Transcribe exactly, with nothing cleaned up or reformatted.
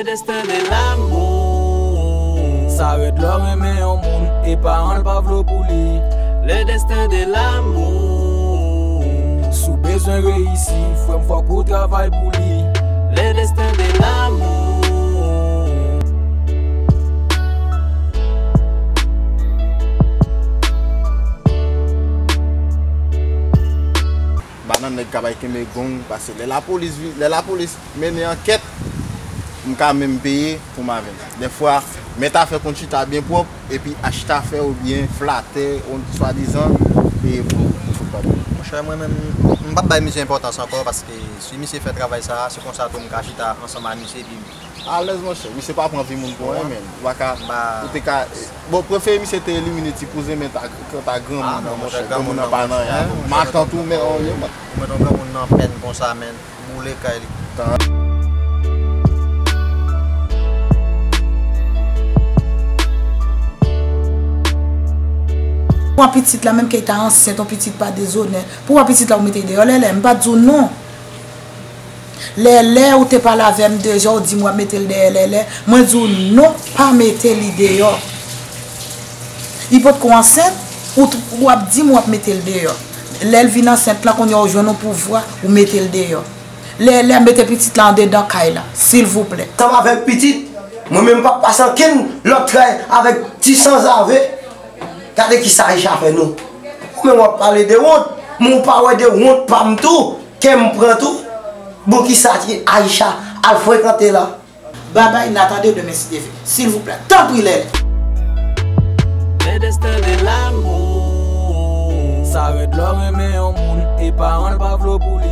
Le destin de l'amour. Sa rèd lè w renmen yon moun e paran l pa vle w pou li. Le destin de l'amour. Si w bezwen reyisi, frè m, fòk ou travay pou li. Le destin de l'amour. Bannan nèg ka bay kenbe gong, paske lè lapolis vi-, lè lapolis mennen ankèt, m ka menm peye pou m avè l. Dèfwa, mèt afè konn chita byen pwòp, epi achtafè oubyen flatè, ou swadizan, peye pou, pou fout pa byen. Monchè, mwen menm, m p ap bay misye enpòtans ankò, paske si misye fè travay sa a, se konsa tou m ka chita ansanm ak misye, epi alèz, monchè. Misye pa pran vi moun pou anyen, men. Ou pa ka, ou te ka, bon, prefere misye te elimine ti kouzen, men ta, kanta granmoun nan, monchè, granmoun nan pa nan anyen. Matant ou, men, ou ye, man. Ou met yon granmoun nan pèn konsa, men. Boule kay li. Pou wè pitit la, menm ke l ta ansent, yon pitit pa dezonè. Pou wè pitit la, ou mete l deyò, Lèlè, m pa t di w non. Lèlè, ou te pale avè m deja, ou di m w ap mete l dèyè Lèlè. Mwen di w non, pa mete li deyò. Li potko ansent, ou t-, w ap di m w ap mete l deyò. Lè l vin ansent lan, kounye a ou jwenn yon pouvwa, ou mete l deyò. Lèlè, mete pitit la andedan kay la, silvouplè. Tanm avèk pitit, mwen menm m p ap pase ankenn lòt tray avèk ti sanzave. Gade kisa Aisha fè nou. Ou menm w ap pale de wont, men w pa wè de wont pa m tou. Kè m pran tou. Bon, kisa ti Aisha al frekante la? Babay, n a tande demen si Dye vle. Silvouplè, tanpri, Lèlè. Le destin de l'amour. Sa rèd lè w renmen yon moun e paran l pa vle w pou li.